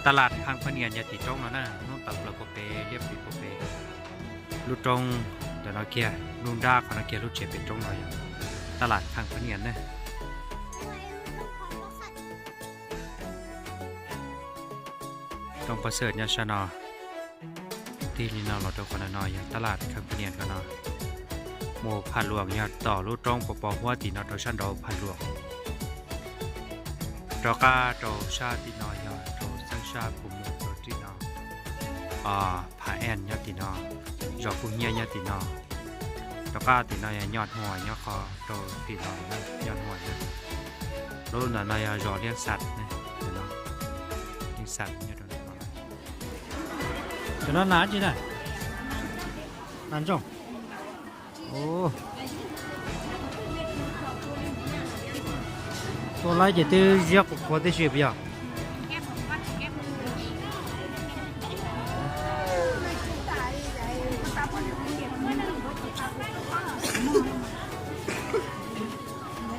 Taj Laj Khaj Phaj Nias yog tim roob no na, hnub tawm plaws puag pem liab plis puag pem lub roob ntawm no kiag, lub nrab qhov no kiag lub tsev pem roob no yog Taj Laj Khaj Phaj Nias na. Roob Pov Xwm nyob sab no, tig li no los rau qhov no yog Taj Laj Khaj Phaj Nias no. Mus Phaj Luam yog tom lub roob pos pos huab tim no rau sab nraud Phaj Luam. Rov qab rau sab tim no yog rau Xeeb Sab Phu Mus rau tim no. Phaj Ees nyob tim no, zos Kub Hnyiab nyob tim no. Rov qab tim no yog Nyo Hnua nyob qhov rau tim no, Nyo Hnua na. Lub ntawm no yog zos Liab Xas, Liab Xas nyob rau no. Cov no nas dab tsi na? Nas ntsooj. Tua laib ces twb ziab qhuav qhuav tib si puas yog?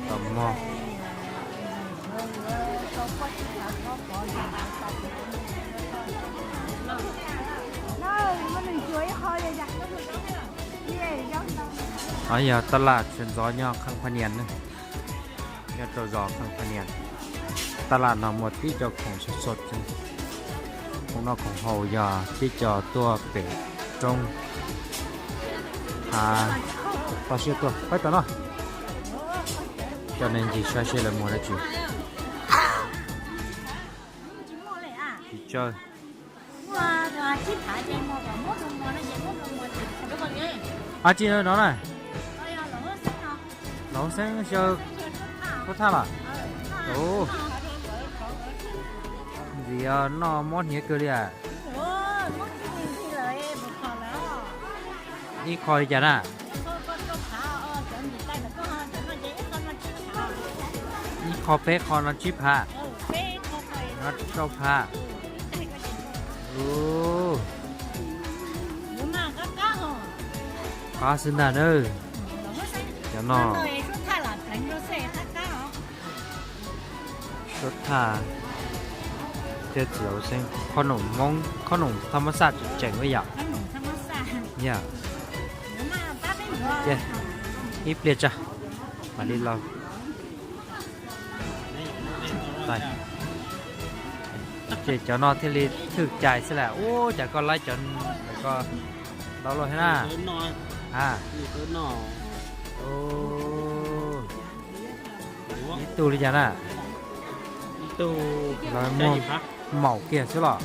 Tau mog. Yog taj laj sawv ntxov nyob Khaj Phaj Nias na, nyob rau zos Khaj Phaj Nias. Taj laj no muaj tib co khoom sov sov, khoom noj khoom haus yog tib co tuaj pem roob. Toj siab tuaj pab tom no, coj nej ncig saib seb lawv muag dab tsi. Tsis tsawg. Dab tsi no na? Los hauv xeeb xyaw khaub thaj los? Ntxim noj mob hniav kawg li as. Ib qho li cas na? Ib qho peb qho no tsib phav, no rau phav. Qab xwb ntag na. Cov no suab thaj thiab txiv hauv xeeb, khob noom Hmoob, khob noom thaj mab xaj tseem tseem ua yam. Ib pliag tsa mam li los. Ces cov no thiaj li thwj cai xwb las. Ub, cas koj laib cov ko ntau luaj thiab na. Ib tug li cas na? Los muag maum kiag xwb los?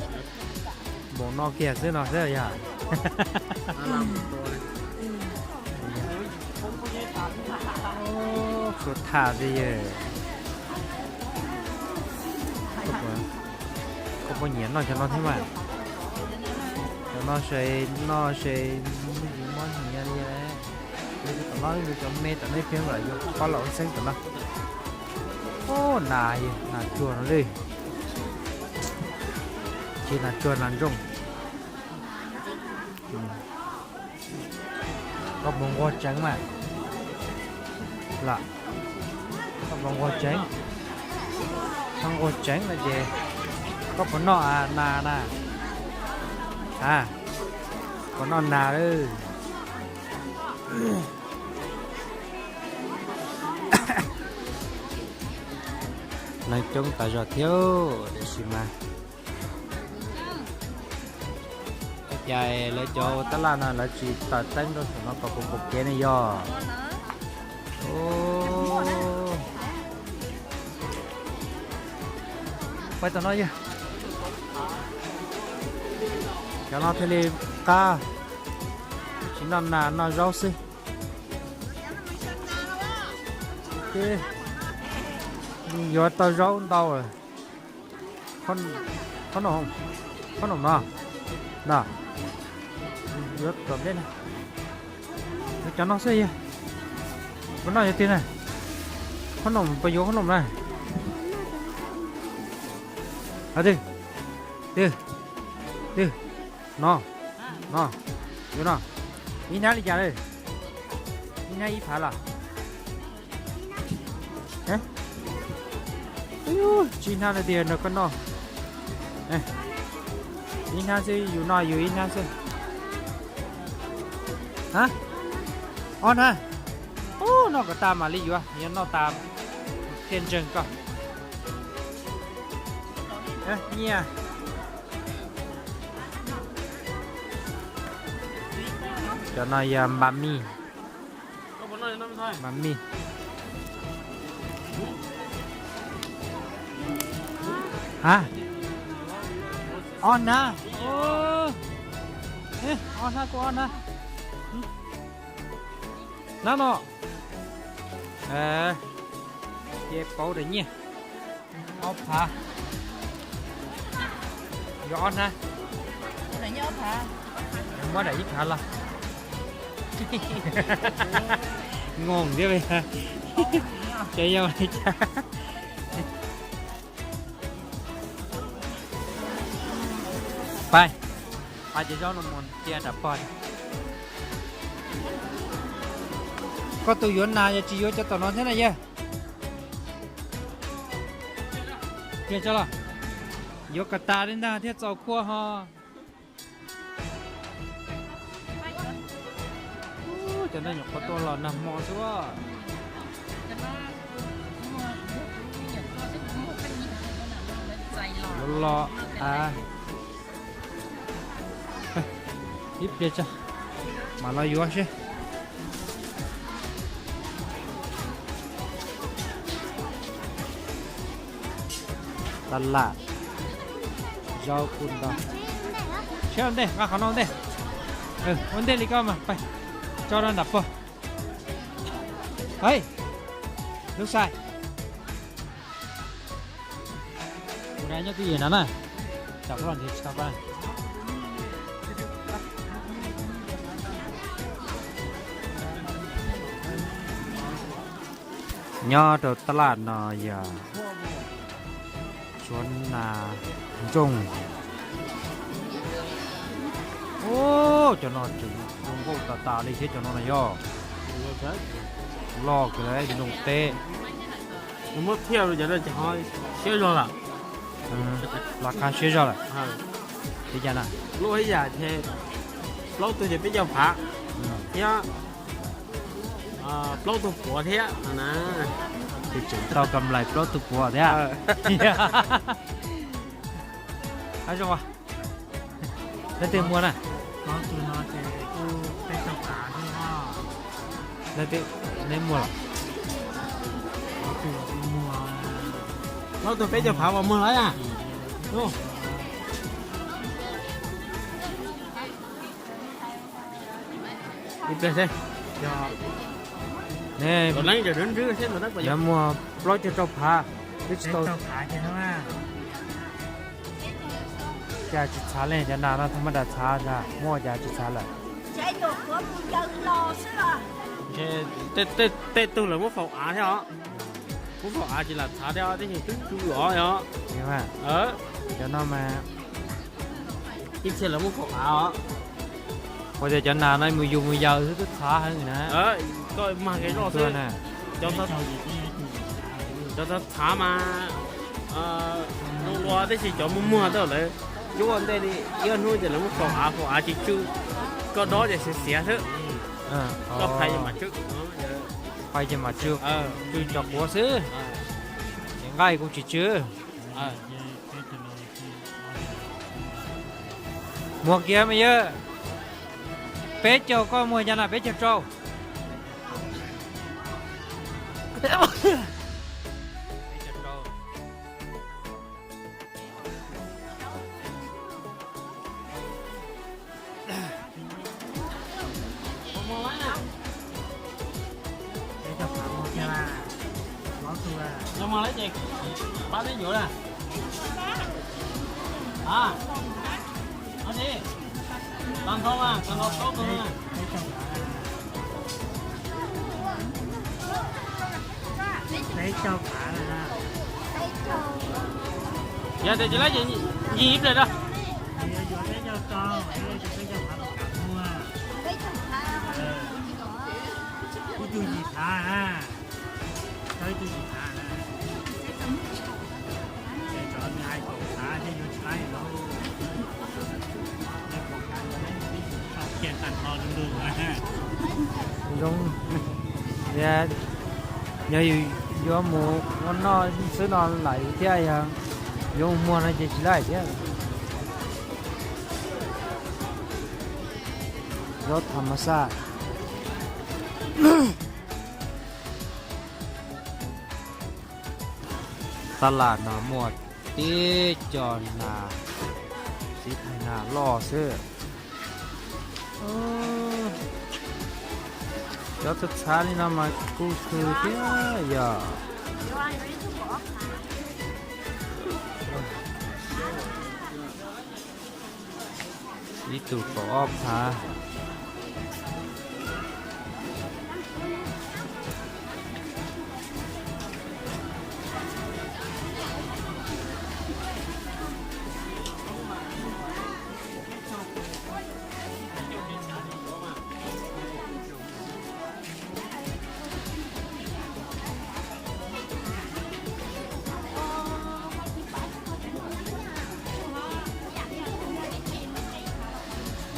Maum no kiag xwb no xwb yog. Suav tham tiag. Koj puas nyiam noj cov no thiab mas? Cov no se noj se ntsis mob hniav li. Tom no cov me tom no ib pliag yuav pab los ua xeeb tom no. Ub, nas, nas tsuag no li. Tsis nas tsuag nas ntsooj. Koj puas nquag tseev mas? Los, koj puas nquag tseev? Koj nquag tseev no ces koj puas noj nas na? A, puas noj nas lawm? Neeg coob tas zog thiab tiam sis mas cas lawv cov ua tab laj no lawv tsis taws teeb rau saum no kom puas pom kev ne yog? Pab tom no yog, cov no thiaj li qab, tsis noj nas noj zaub xwb. Yuav tau zaub ntau. Khob noom no, no, yuav tom ntej na. Yuav cov no xwb yog. Puas noj yuav twg na? Khob noom puas yuav khob noom na? Twg, twg, twg, no, no, yuav no. Ib hnab li cas lawm? Ib hnab ib phav los? Tsib hnab no tiag no koj noj. Ib hnab xwb, yus noj yus ib hnab xwb. Ha, ob hnab. Ub, noj kom tas mam li yuav, yog noj tas thiaj ntseeg koj. Nyiaj. Cov no yog npam mij. Npam mij. Ha, ob hnab. Ob hnab kuj ob hnab. Hnab no. Ces pauv daim nyiaj ob phav. Yuav ob hnab. Muab daim ib phav los. Ngoo thiab, ces yog li cas? Pais, pais ces zaub no mus cia nram pog. Koj tus yuav nas yog tsis yuav cov tom no thiab na yawg? Pliag tso los, yuav kom tas li ntag thiaj txaus khua ho. Cov no nyuam qhuav tuaj los nag hmo xwb. Los, los, a, ib pliag tso, mam los yuav seb. Tab laj, zaub kuj ntau. Seb ua ntej, nqa qhov no ua ntej. Ua ntej li koj mas, pais, tso rau nram pog. Hei, lub sai. Kuv nyob twj ywm no na. Tsam kuv los nrhiav tsis tau. Nyob rau taj laj no yog suav nas ntsooj. Ub, cov no tseem zoo nkauj tas tas li thiab cov no na yog. Loj kawg li, ntsooj teb. Muab thiaj rau cov no ces ho siab zog lawm. Los qab siab zog lawm. Li cas na? Lub ib yam ces plaub tug ces peb caug phav thiab plaub tug puav thiab no na. Ces tseem tau kam lais plaub tug puav thiab. Ab zoo. Leej twg muag na? Leej twg, neb muag los? Plaub tug peb caug phav uas muag los na. Ib pliag seb. Neb, yog muag plaub caug rau phav, twb tsis tau. Cas tsis txhav li, cov nas no thaum maj das txhav ntag, muaj cas tsis txhav lawm. Tej tug lawv muab faus av thiab os. Muab faus av tsis lam txhav thiab os, tab sis twb tsw os. Cov no mas ib txhia lawv muab faus av os. Ua tias cov nas no mus yus mus yaws xwb twb txhav heev na. Koj mag kev zoj xwb. Cov txhav txhav mas ua ua, tab sis cov muag muag tej lawv cuab ua ntej li ib ob hnub ces lawv muab faus av, faus av tsis tsw. Koj dob ces xiav xiav xwb. Koj phais ces mam tsw. Phais ces mam tsw, tsw cov quav xwb. Ces nqaij kuj tsis tsw. Muag kiag mas yawg. Peb caug koj muag cas na, peb caug rau. Peb caug phav na. Yog tias tsis laib ces ncig ib pliag rau. Peb caug phav los kam muag. Ib tug yim phav na. Tau ib tug yim phav na. Ces cov nws hais kaum phav thiaj yuav tsis laib lauj. Zoo, yog yus yuav mus ua noj xwb no lam thiab, yog yuav mus muag no ces tsis laij thiab. Zaub tham mas xaj. Tab lam no muaj tib co nas, txiv thaij nas loj xwb. Cov txhab txhab li no mas kuj khw thiab yog. Ib tug kaum ob phav.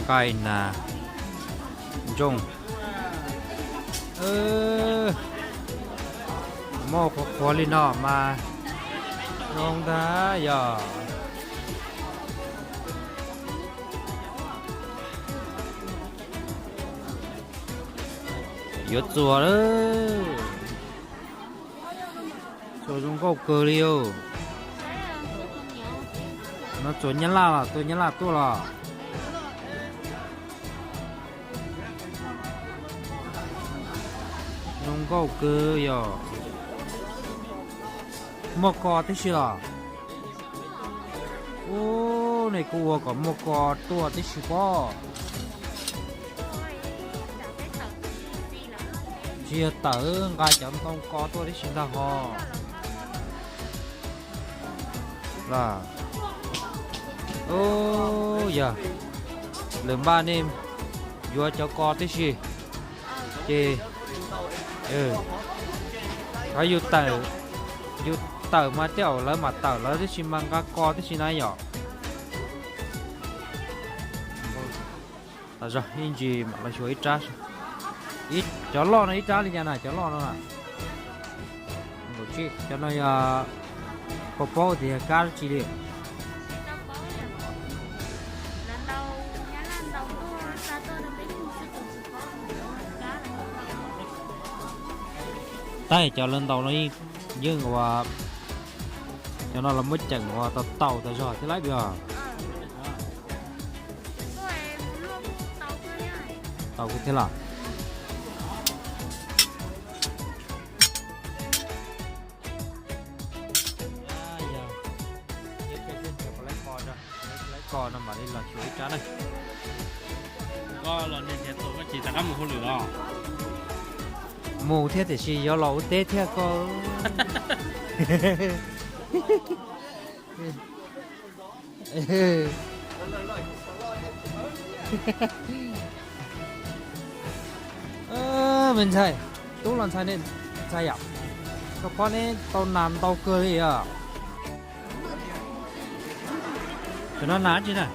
Nqaij nas ntsooj. Muaj qhuav qhuav li no mas zoo ntag yog. Yuav txuas lawm. Txuas zoo nkauj kawg li os. No txuas Nyab Laj los, tuaj Nyab Laj tuaj los. Zoo nkauj kawg yog. Muaj ko tib si los? Ub, nej kuj ua kom muaj ko tuaj tib si pob. Tsis yog tawm, nqa cov ntoo ko tuaj tib si ntag ho. Ub, yog lwm npaj nej yuav cov ko tib si ces yus tawm, yus tawm mas tej zaum lawv mam tawm lawv tib si mas nqa ko tib si na yom. Zog ib ntsis mam los xyuas ib rab. Cov loj no ib rab li cas na, cov loj no na? Cov no yog, puas paub tias yog kab dab tsi li? Tab cov lawv ntaus no yeej ua, cov no los muab ceem ua tau tau tas zog thiab lawm os. Tau kuv thiab los. Ko no mam li los xyuas ib rab na. Koj los niag nrhiav tuaj koj tsis rov qab mus hauj lwm los? Mus thiab tiam sis yuav los ua teb thiab koj. Me ntxhais, tub los ntxhais, nej ntxhais yom, koj pom neb tau nas ntau kawg li os. Cov no nas dab tsi na?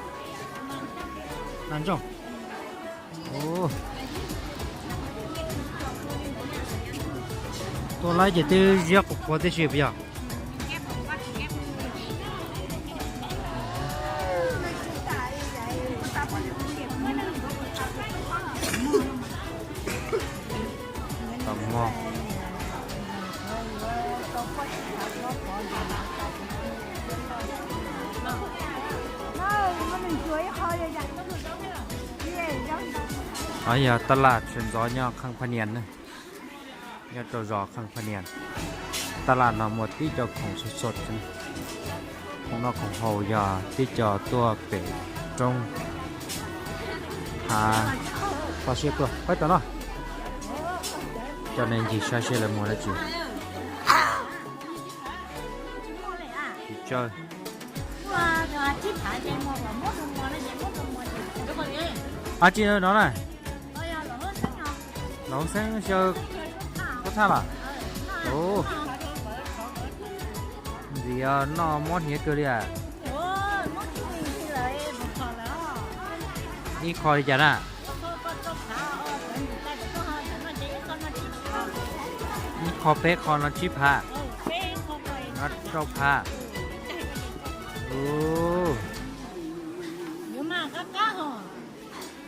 Nas ntsooj. Tuaj laib ces twb ziab qhuav qhuav tib si puas yog? Yog tab laj tshwm ntxov nyob Khaj Phaj Nias na, nyob rau zos Khaj Phaj Nias. Tab laj no muaj tib co khoom sov sov, khoom noj khoom haus yog tib co tuaj pem roob hav. Toj siab tuaj pab tau no. Cov neeg ncig saib seb lawv muag dab tsi. Tsis tsawg. Ab tsi no na. Los hauv xeeb xyaw kub thaj los. Ntxim noj mob hniav kawg li. Ib qho li cas na? Kho peb qho no tsib phav, no rau phav.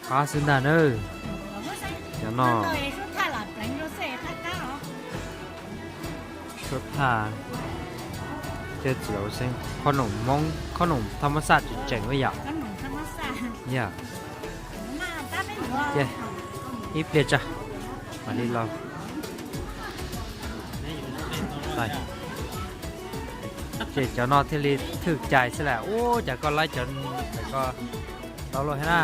Qab xwb ntag na. Cov no suab thaj, tej txiv laus xeeb, qhob noom Hmoob, qhob noom thaj mab xaj tseem tseem ua yom. Ib pliag tsa mam li los. Ces cov no thiaj li thwj cai xwb las. Ub, cas koj laib cov ko tau luaj thiab na.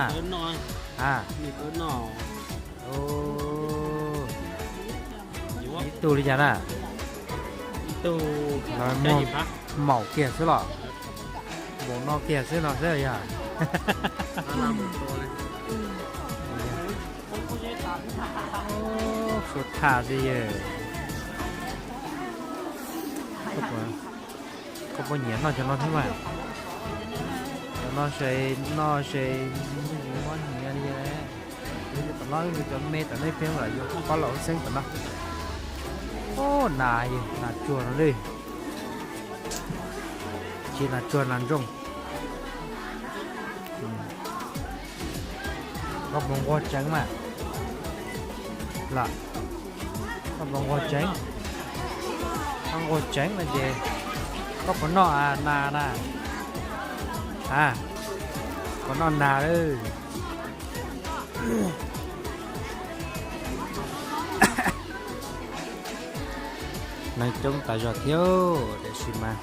Ib tug li cas na. Muag maum kiag xwb los, npaum no kiag xwb no xwb yog. Suav thaj xwb yog. Koj puas nyiam noj cov no thiab mas? Cov no se, noj se, muab nyiam li. Tom no cov me tom nej peb los yuav pab los xeeb tom no. Ub, nas, nas tsuag no li. Tsis nas tsuag nas ntsooj. Koj puas nquag tseev mas? Los, koj puas nquag tseev? Koj nquag tseev no ces koj puas noj nas na? A, puas noj nas lawm? Neeg coob tas zog thiab, tiam sis mas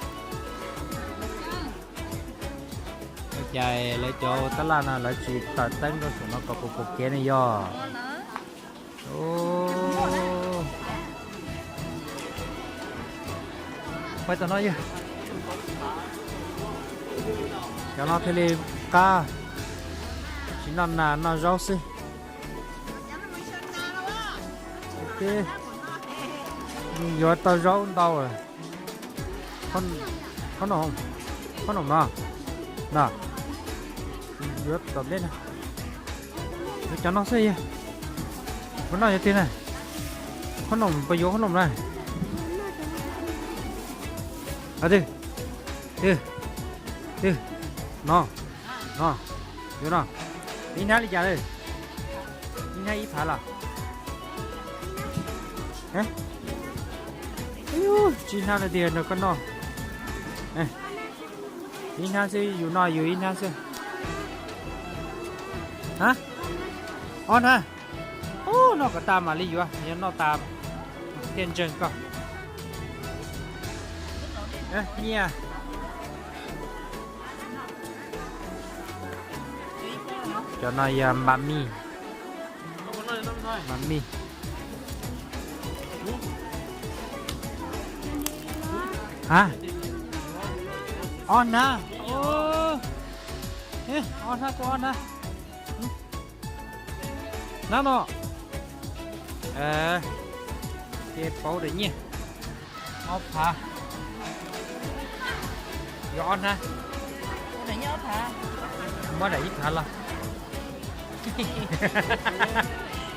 ua cas lawv cov tab laj no lawv tsis taws teeb rau saum no kom puas puas kev ne yog? Pais tom no yog, cov no thiaj li qab, tsis noj nas noj zaub xwb. Yuav tau zaub ntau. Qhob noom, qhob noom no, no, yuav tom ntej no. Yuav cov no xwb yog, puas noj yuav twg na? Qhob noom, puas yuav qhob noom na? Twg, twg, twg, no, no, yuav no. Ib hnab li cas lawm? Ib hnab ib phav los? Tsib hnab no tiag nrog koj noj. Ib hnab xwb, yus noj yus ib hnab xwb. Ha, ob hnab. Ub, noj kom tas mam li yuav, yog noj tas thiaj ntseeg koj. Nyiaj. Cov no yog npam mij, npam mij. Ha, ob hnab. Ob hnab, kuv ob hnab. Hnab no, ces pauv daim nyiaj ob phav, yuav ob hnab. Muab daim ib phav los.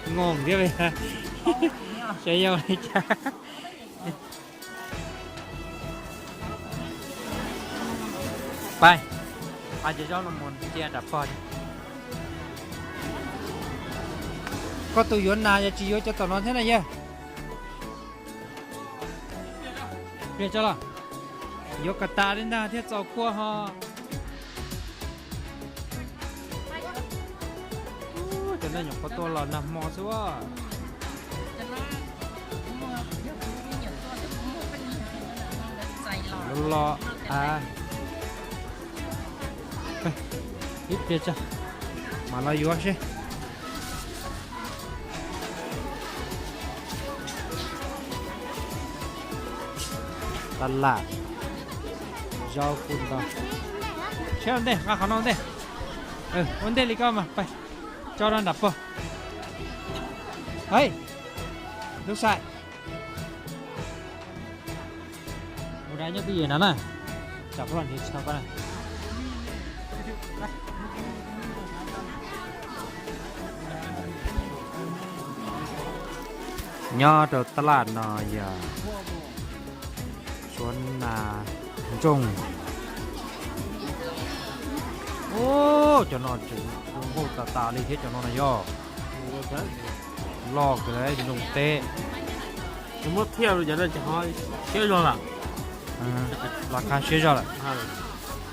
Ngoo thiab, saib yog li cas. Pais, pais cov zaub no mus cia nram pog. Koj tus yuav nas yog tsis yuav cov tom no thiab na yog? Pliag tso los, yuav kom tas li ntag thiaj txaus kuaj ho. Cov no nyuam qhuav tua los nag hmo xwb. Los, ib pliag tso, mam los yuav seb. Tab lam, zaub kuj ntau. Seb ua ntej, nqa qhov no ua ntej. Ua ntej li koj mas, pais tso rau nram pog. Hais, lub xais. Ua dab nyob twj ywm no na. Tsam phob los nrhiav tsis tau koj na. Nyob rau taj laj no yog suav nas ntsooj. Cov no tseem zoo nkauj tas tas li thiab cov no na yog. Loj kawg li, zoo teb. Muab thiaj rau cov no ces ho siab zog lawm. Los kha siab zog lawm.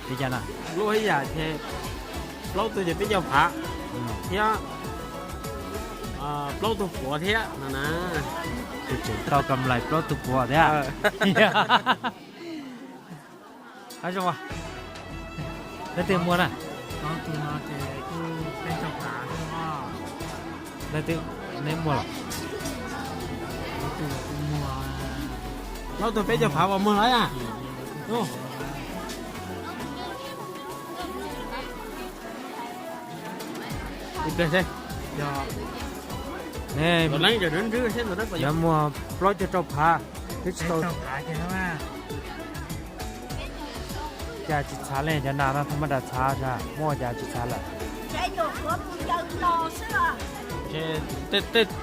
Li cas na? Lub ib yam ces plaub tug ces peb caug phav thiab, plaub tug puav thiab no na. Tseem tau kam lais plaub tug puav thiab. Leej twg muag na? Leej twg, neb muag los? Plaub tug peb caug phav uas muag lawm a. Neb muag plaub caug rau phav twb tsis tau. Cas tsis txhav li, cov nas no tha ma das txhav, muaj cas tsis txhav lawm.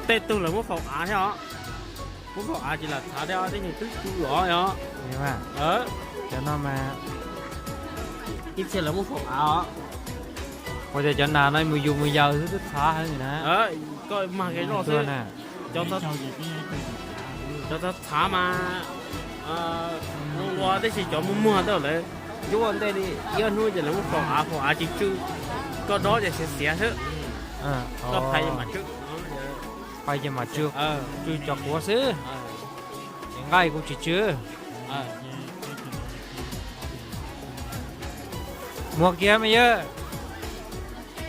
Tej tug lawv muab faus av thiab os. Muab faus av ces lam txhav thiab os, tej tug twb tsis los os. Cov no mas ib txhia lawv muab faus av os. Ua cas cov nas no mus yus mus yaws xwb twb txhav heev na. Koj mag kev zoj xwb. Cov txhav mas ua tib si, cov muag muag tej lawv yuav ua ntej li ib ob hnub ces lawv muab faus av, faus av tsis tsw. Koj dob ces xiav xiav xwb. Koj phais ces mam tsw. Phais ces mam tsw, tsw cov quav xwb. Ces nqaij kuj tsis tsw. Muag kiag me yawg.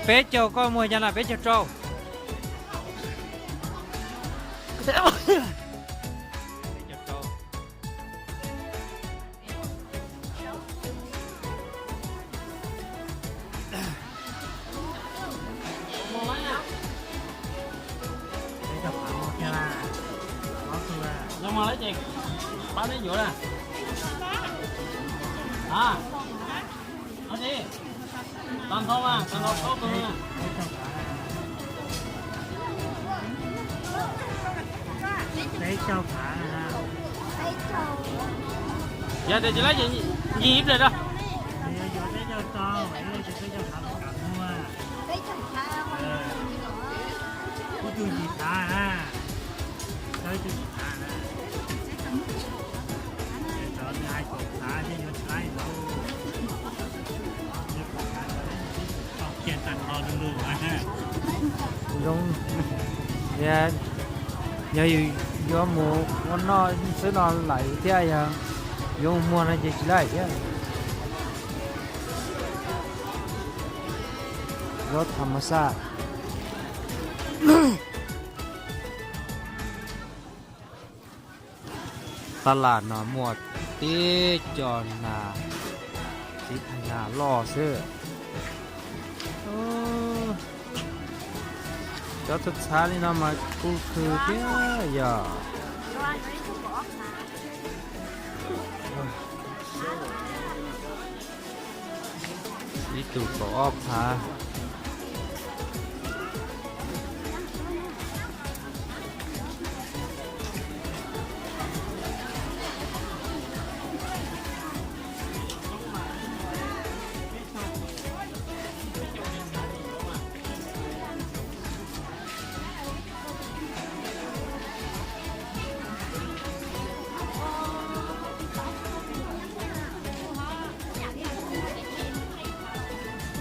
Peb caug koj muag cas na, peb caug rau. Yog tias tsis laib ces ncig ib pliag rau. Zoo, yog yus yuav mus ua noj xwb no lawm thiab, yog yuav mus muag no ces tsis laib thiab. Yuav tham mas xaj. Taj laj no muaj tib co nas, txiv nas loj xwb. Cov txhav txhav li no mas kuj khw thiab yog. Ib tug kaum ob phav.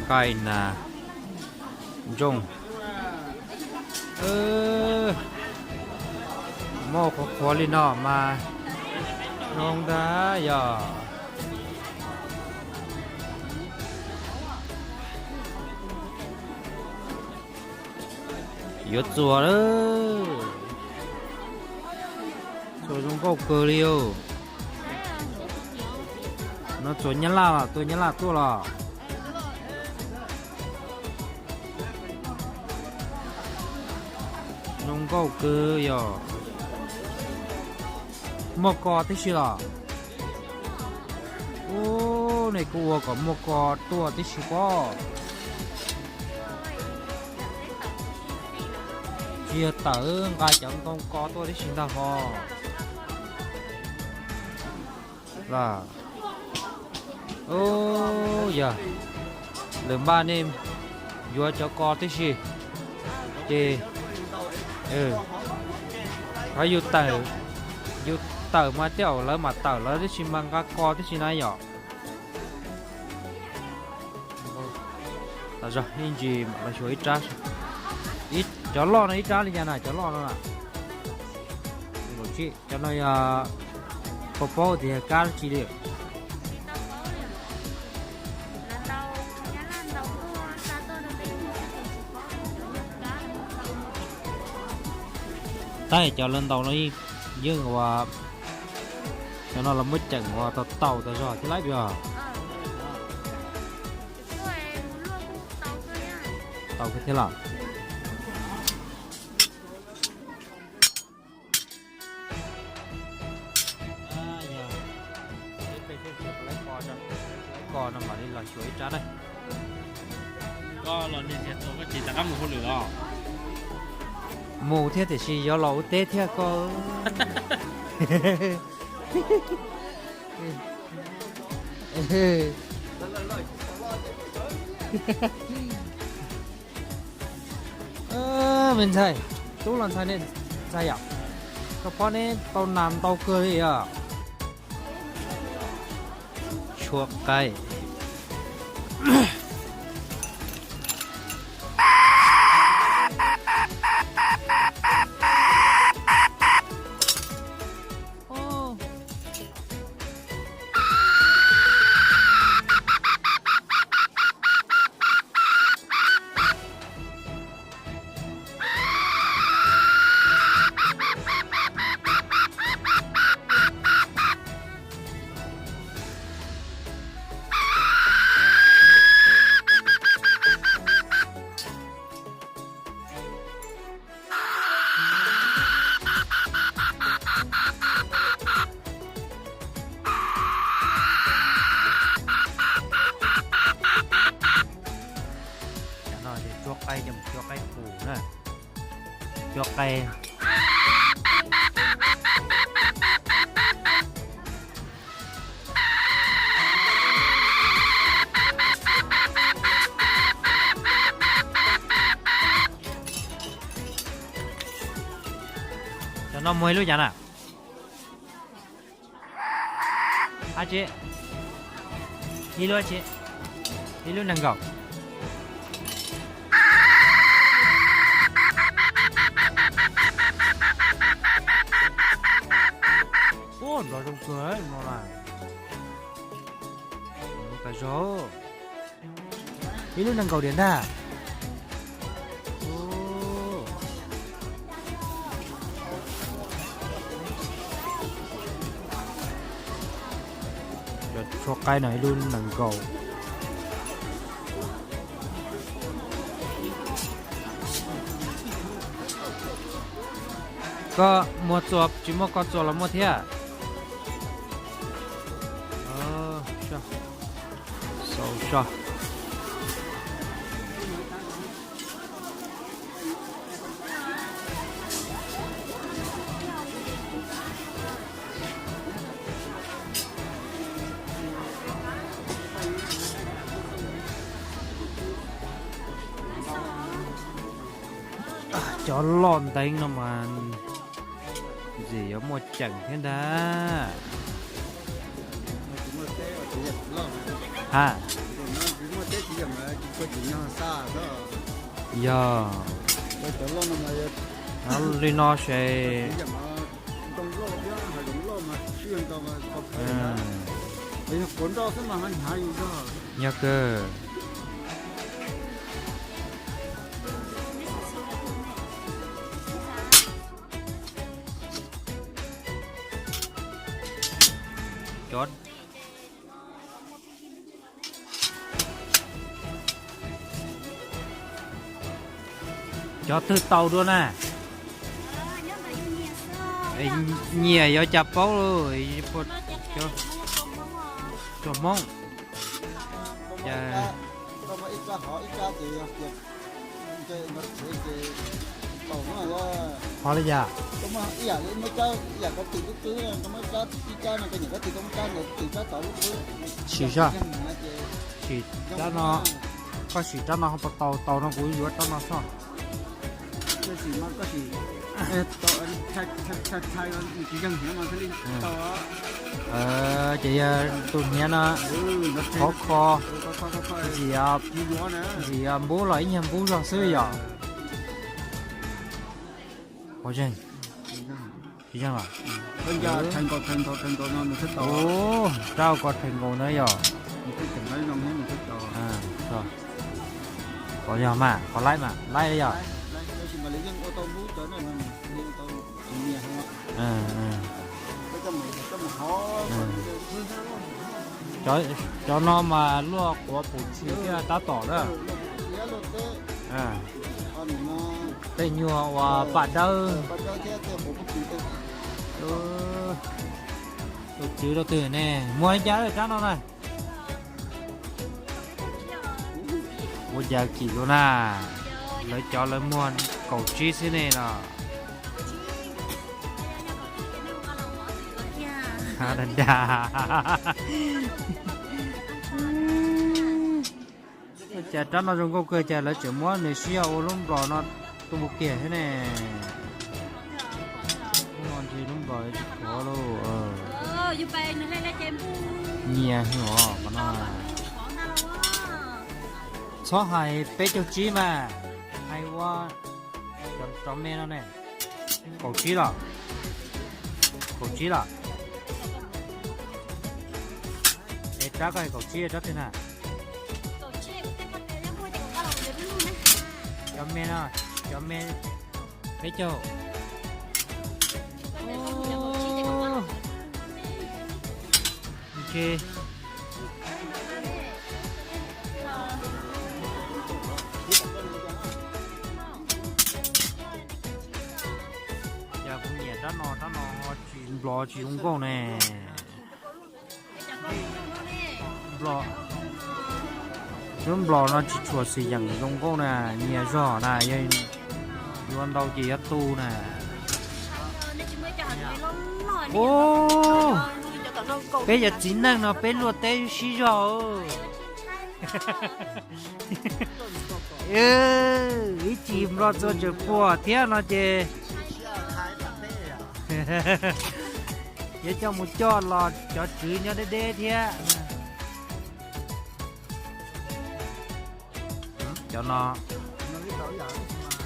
Nqaij nas ntsooj. Muaj qhuav qhuav li no mas zoo ntag yog. Yuav txuas lawm. Txuas zoo nkauj kawg li os. No txuas nyab laj los, tua nyab laj tuaj los. Zoo nkauj kawg yog. Muaj ko tib si los? Ub, nej kuj ua kom muaj ko tuaj tib si pob. Yog tawm nqa cov ntoo ko tuaj tib si ntag hos. Los, yog lwm npaj nej yuav cov ko tib si, ces qhov yus tawm, yus tawm mas tej zaum lawv mam tawm lawv tib si mas nqa ko tib si na yom. Zog ib ntsis mam los xyuas ib rab. Cov loj no ib rab li cas na, cov loj no na? Cov no yog, puas paub tias kab dab tsi li? Tab cov lawv ntaus no yeej ua, cov no lawv muab ceem ua tau tau tas zog thiab lawm os. Tau kawg thiab los. Ko no mam li los xyuas ib rab na. Koj los niag ntiag tau koj tsis rov qab mus hauj lwm los? Mus thiab tiam sis yuav los ua teb thiab koj. Me ntxhais, tub los ntxhais, nej ntxhais yom, koj pom neb tau nas ntau kawg li os. Tshuab qaib. Cov no ces tshuab qaib, cov tshuab qaib qus na. Tshuab qaib. Cov no muag ib lub cas na? Ab tsi, ib lub tsi, ib lub nees nkaum. Ua nrov zoo kawg no na. Nrov tas zog. Ib lub nees nkaum diam ntag. Cov tshuab qaib no ib lub nees nkaum. Koj muag txuas tsis muaj, koj txuas los muaj thiab. Xau so. Cov loj nteev no mas ntxim yuav muaj ceem thiab ntag. Ha, yog li no ces yog kawg. Cov, cov twg tau dua na? Nyiam yuav cas paub, cov Hmoob. Qhov li cas? Sim soj, sim rab no, koj sim rab no ho puas tau, tau no kuv yuav rab no soj. Ces yog tus hniav no khov kho, ntxim, ntxim npub los ib nyuag npub zog xwb yom. Ua zeeg, tsis zeeg los? Rab ko rhais nkaus na yom. Qhov yog mas, qhov laib mas, laib yom. Cov no mas luaj quav pum tshis thiab tab tom na. Tej nyuag uas paj dawb. Tus tswv rau twg ne, muag li cas rab no na? Ua cas kim luaj na, lawv cov lawv muag kaum tsib xwb ne los. Cas rab no zoo nkauj kawg cas lawv tseem muab nws sib yaum ua lub nplos no tu kiag thiab ne. Lub nplos tsis khuav lauj. Nyias os qhov no. Txhob hais peb caug tsib mas, hais ua cov me no ne. Kaum tsib los? Kaum tsib los? Es rab koj hais kaum tsib rab twg na? Cov me no, cov me peb caug. Ntshe Yog kuv nyiam rab no, rab no ho tsis nplov tsis zoo nkauj ne. Lub nplov no tsis tshua xis yeem zoo nkauj na, nyias zog na, yog yuav ntau ces yuav tu na. Ub, peb cov txiv neej no peb luaj teb sib zog. Ib chim nplog txua tseem puas thiab no ces yuav coj mus coj los cov tswv nyob deb deb thiab. Cov no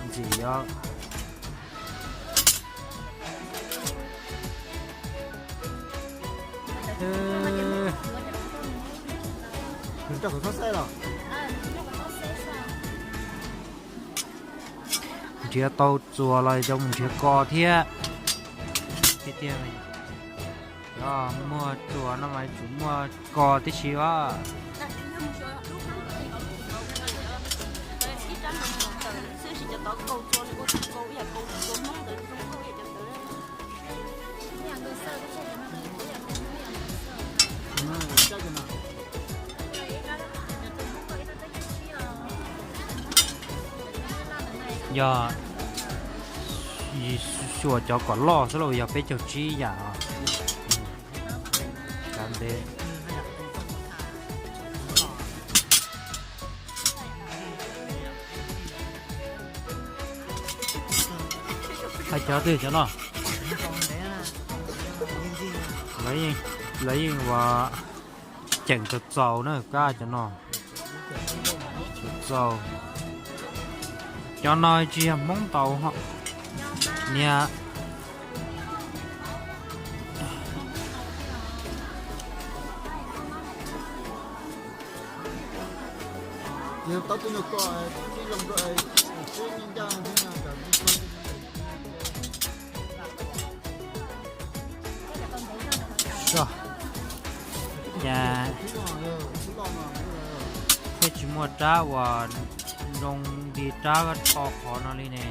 ntxim os. Nrhiav tau txuas los coj mus nrhiav ko thiab. Tiag tiag, muaj txuas no mas tsum muaj ko tib si os. Yog xyuas cov kom loj xwb los yog peb caug tsib yam. Kav ntev. Hais cov twg cov no? Lawv yeej ua ceem txaus txaus na kab cov no. Txaus txaus. Cov no tsis yog Hmoob ntaus ho. Niag Cas thiaj tsis muaj rab uas zoo li rab to qhov no li ne.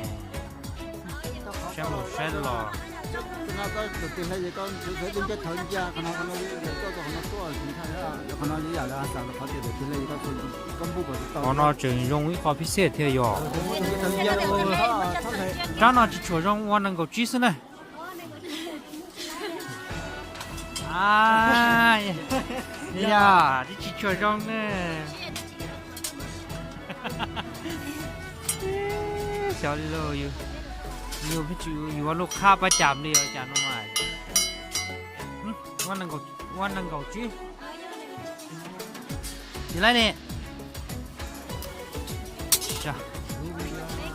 Saib mus saib los. Qhov no tseem zoo ib qho phij xej thiab yog. Rab no tsis tshua zoo, ua nees nkaum tsib xwb na. Yog, tsis tshua zoo na. Xyov li lauj, yus yuav lub qhab pab cas li os cas no mas. Ua nees nkaum tsib. Tsis laib ne.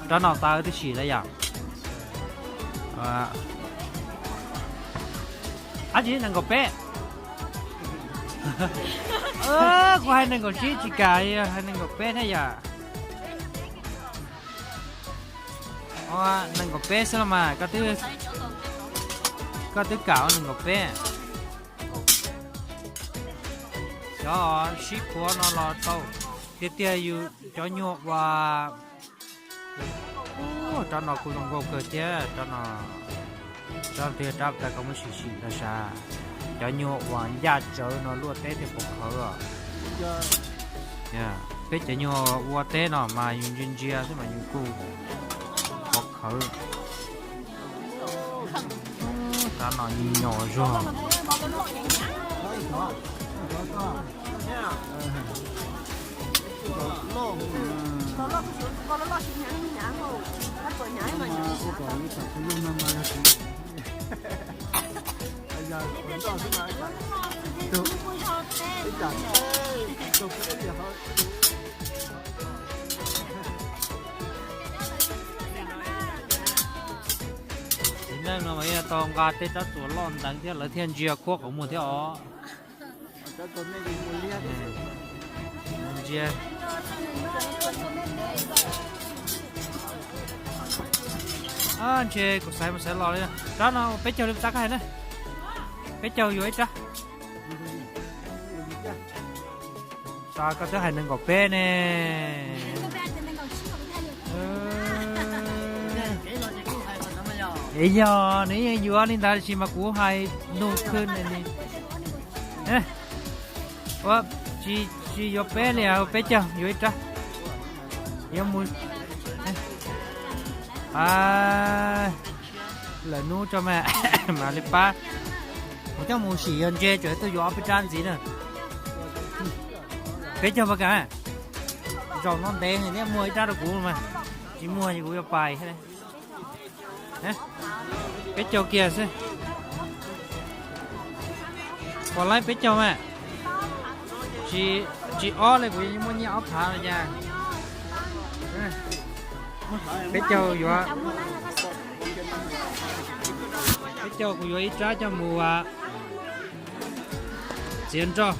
Rab no tau tib si lawm yom. Ab tsi, nees nkaum peb. Kuv hais nees nkaum tsib tsis kam, hais nees nkaum peb thiab yom. Nees nkaum peb xwb los mas, koj twb kam ua nees nkaum peb. Cov sib phuav no los tau, tiag tiag yus cov nyuag uas, rab no kuj zoo nkauj kawg thiab, rab no, rab tiag rab tas koj muab sim sim rau sab, cov nyuag uas ncaj tsawv no luaj teb thiaj pov khawv os. Peb cov nyuag ua teb no mas yus ntsia ntsia xwb mas yus kuj pov khawv. Rab no nyuam nyuam zog. Txiv neej no mas yog tau nqa tej rab txuas loj nteev thiab lawv thiaj ntsia khuab qhov muag thiab os. Ntsia. Ntshe kuv xaiv mus xaiv los li. Rab no peb caug li puas tau koj hais na? Peb caug yuav ib rab. Koj twb hais nees nkaum peb ne. Es yog nws yeej yuav li ntawd sis mas kuv hais nug khwb ne. Ua, tsis, tsis yuav peb li, peb caug yuav ib rab. Yuav mus, lawm hnub tso mas, mam li pab. Kuv coj mus sim yog ntse tseem tuaj yuav ob peb rab ntxiv na. Peb caug puas kam? Zaum no ntev thiab muag ib rab rau kuv mas, tsis muag ces kuv yuav pais. Peb caug kiag xwb. Puas laib peb caug mas? Tsis ob li kuv yeej muaj nyiaj ob phav no cas. Peb caug yuav, peb caug kuv yuav ib rab coj mus txiav nroj.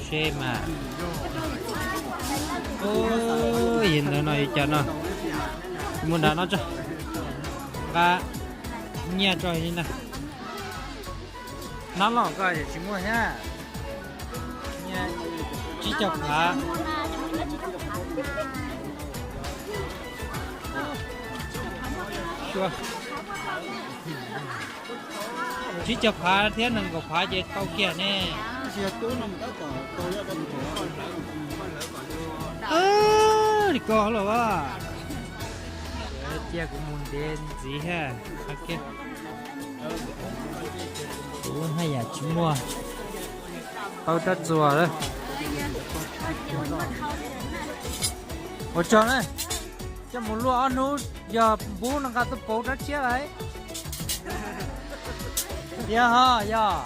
Se mas, yog ntawd no yuav cas no, mus nram no tso, nqa nyiaj tso li na. Hnab loj koj tsis muaj thiab. Tsib caug phav. Tsib caug phav thiab nees nkaum phav ces tau kiag ne. Li ko los as. Cia kuv mus ntev ntxiv thiab. Kuv haj yam tsis muaj tau rab txuas lawm. Ua tsaug na, coj mus luaj ob hnub yog npub no nqa tuaj pauv rab tshiab lawm. Tiag ho yog.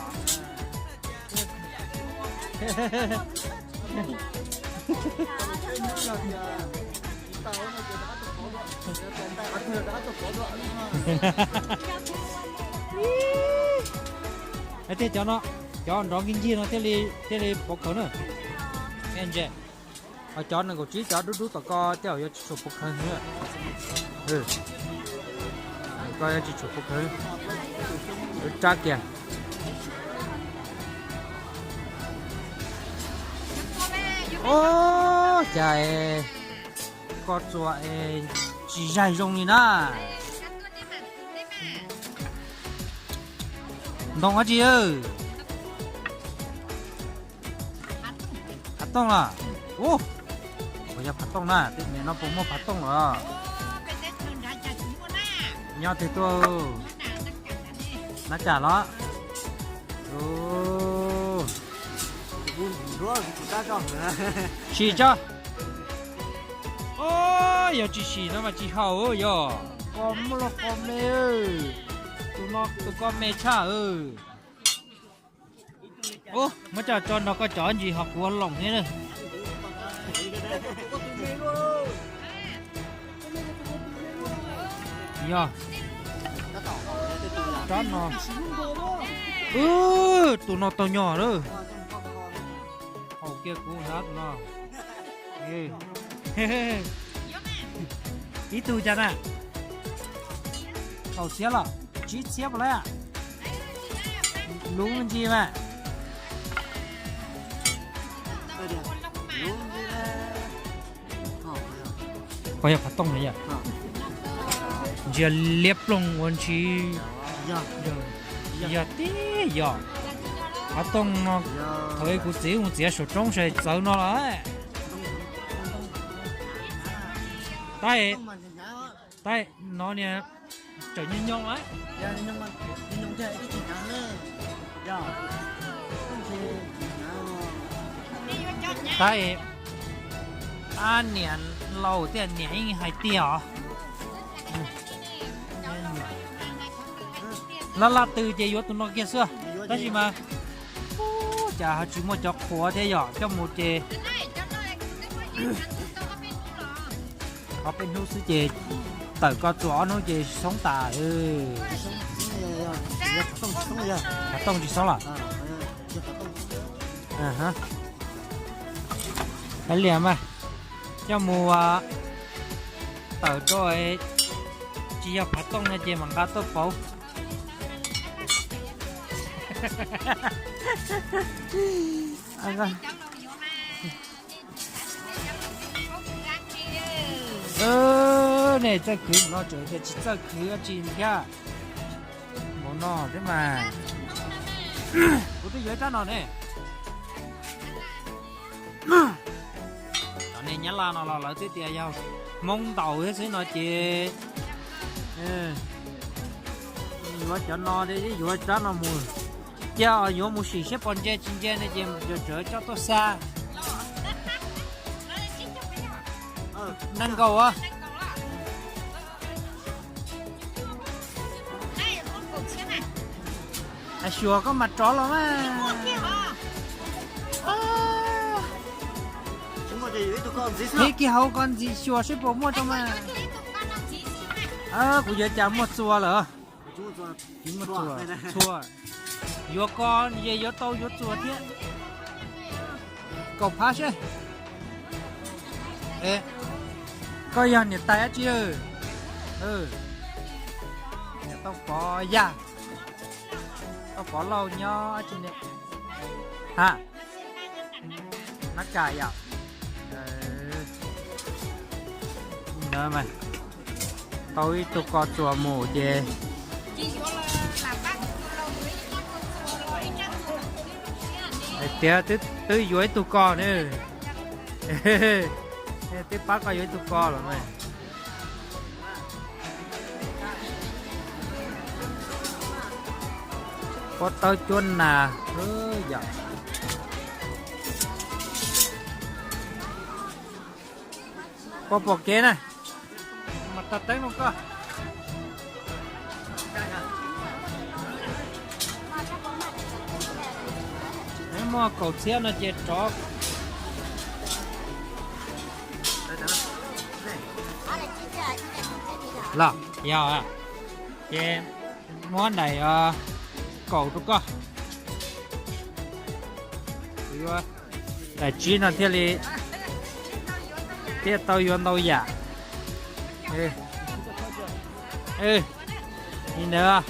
Thiab cov no, cov nrov nkig nkig no thiaj li pov khawv na. Ntse, cov nees nkaum tsib cov dub dub tom ko tej zaum yuav tsis tshua pov khawv. Ko yuav tsis tshua pov khawv. Rab kiag. Ub, cas ko txuas es tsis zaig zoo li na. Ntoo dab tsi? Phav tooj los? Ub, puas yog phav tooj na? Tej niam no puas muaj phav tooj los? Nyob twg tuaj? Nab Kam los? Sim tso. Yog tsis sim no mas tsis haum yog. Koj muaj loj koj me. Tus no tus koj me tshaj. Ub, muab coj tso nrog koj cov ntsis ho kuv loos thiab na. Yog, rab no, tus no tau nyog lawm. Haum kiag kuv hlab tus no. Ib tug cas na? Kaum txhiab los tsib txhiab puas lawm? Lub ntsis mas. Koj yog phav tooj na yom? Ntsia liab ploog ua ntsis. Yog tib yog. Phav tooj no, thaum kuv txiv mus txiav saum roob sai txawv no los. Tab, tab no niag tseem nyooj nyooj lawm. Tab, ab niam laus tiag niam yeej hais tiag os. Laj laj tw ces yuav tus no kiag xwb, tab sis mas ub cas ho tsis muaj cov qhuav thiab yom, coj mus ces ob peb hnub xwb ces tawm ko txuas ob hnub ces xoob tas. Phav tooj tsis xoob los? Kav liam mas, coj mus tawm rau tsis yog phav tooj no ces mam nqa tuaj pauv. Nej txawj khwv no tseem tias tsis txawj khwv dab tsi thiab. Npaum no thiab mas. Kuv twb yuav ib rab no ne. Cov neeg Nyab Laj no los lawv twb tias yog Hmoob ntaus thiab xwb no ces yuav cov no, yuav rab no mus. Cia yuav mus sim seb puas ntse tsis ntse ne ces yog tseem coj tuaj xa. Nees nkaum. Xyuas koj mas rov los mas. Ib kis hauv koj ntxiv xyuas seb puas muaj rau mas. Kuv yuav cas muaj txuas lawm. Txhua, yuav ko ces yuav tau yuav txuas thiab. Kaum phab seb. Koj yog niam tais dab tsi? Niam Toj Pov yag. Toj Pov Lauj nyob dab tsi ne? Ha, Nab Kam yom. Tau ib tug ko txuas mus ces hais tias twb yuav ib tug ko ne. Twb pab koj yuav ib tug ko los mas. Pob tawb cuab nas yom. Koj pom kev na, mas tag teeb no koj. Muaj kaum txhiab no ces rov. Los yog ces muab daim kaum rau koj. Daim tsib no thiaj li, thiaj tau yuav ntau yam. Li ntawd,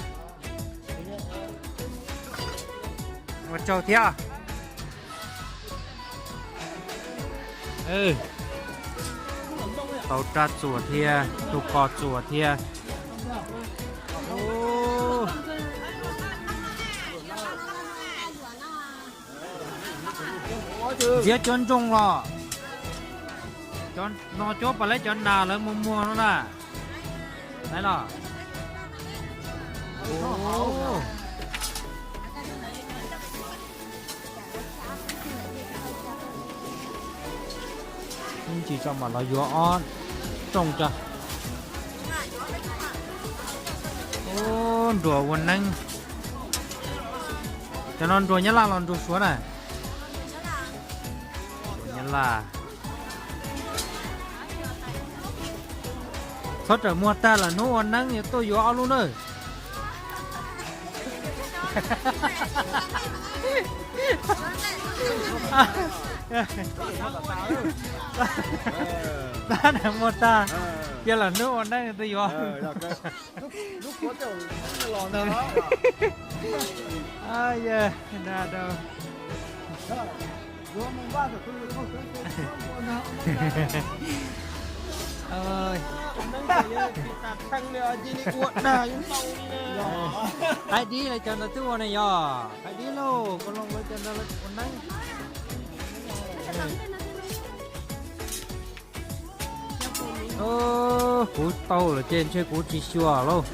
ua tsaug thiab. Tau rab txuas thiab, tus ko txuas thiab. Ntxiab cuab ntsoog los, no cuab pas lawv cov nas lawv muag muag no na. Laiv los. Ib ntsis tso mam los yuav ob rooj tso. Ub, nruas ua neeb. Cov no nruas Nyab Laj los nruas Suav na? Nyab Laj. Txhob rawm muag tag lawm, hnub ua neeb yuav tuaj yuav ob lub na. Tab rawm muag tag, cia lawm hnub ua neeb tuaj yuav. Qaib dib lawv cov ntawd twb ua ne yog? Qaib dib lauj, koj los lawv cov ntawd ua neeb. Kuv tau lawm ces ntshe kuv tsis xyuas lauj.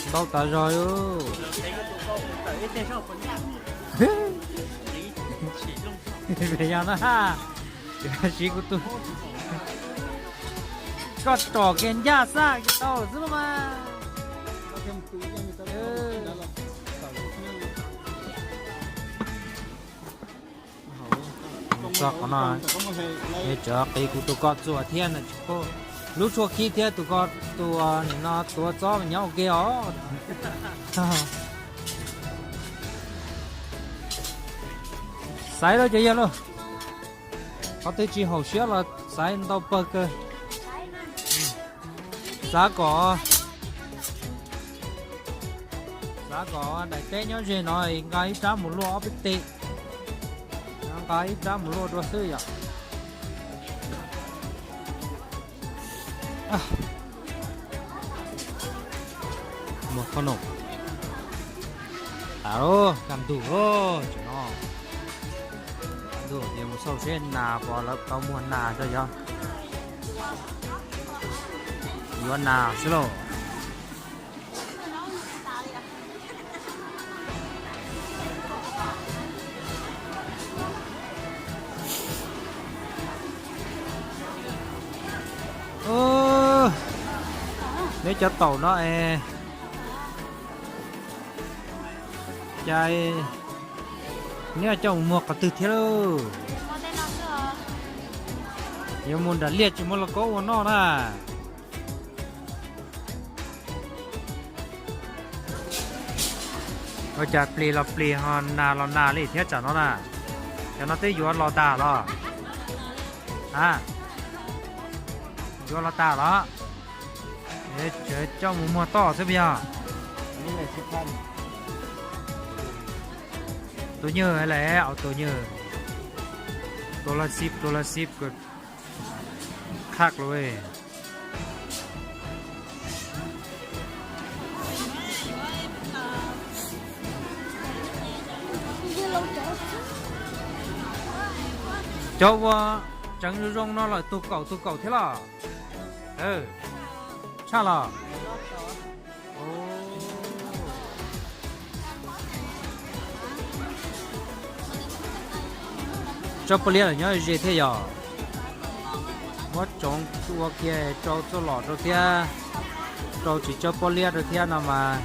Ntau tas zog. Yog na, siv kuv tus, koj tsom kiag ncaj xaj kiag tau lawm xwb lauj mas. Txog qhov no, tseem qiv kuv tus koj txuas thiab na. Lub tshuaj khib thiab tus ko, tus nim no tuav txob nyob ua ke os. Xaiv lawm ces yog lauj. Qhov twg tsis haum siab los xaiv ntau pawg kawg. Xav kom, xav kom daim teb nyob ze no nqa ib rab mus luaj ob peb teg. Nqa ib rab mus luaj dua xwb yom. Muag khob noom tas lawm, kaj ntug lawm tseem no. Kaj ntug ces mus xauj seb nas pom lawv tau muag nas tso yog. Yuav nas xwb lauj. Neb cov taum no es, cas neb coj mus muag qhov twg thiab lauj? Yuav mus nram liaj tsis muaj lauj kaub ua noj na. Ua cas plig los plig ho nas los nas li thiab tsam no na? Cov no twb yuav los tas los? A, yuav los tas los? Tseem coj mus muag toj xwb puas yog? Tus nyuag lawm, au tus nyuag, tus laj xib, tus laj xib, qhaj lawm. Cov uas tseev zoo zoo no lawm tus kaum tus kaum thiab los? Tshaj los? Tsob pob liab los nyob ze thiab yog? Muab tsoov ua kiag rau txuj lom rau thiab, rau tsis tsob pob liab rau thiab no mas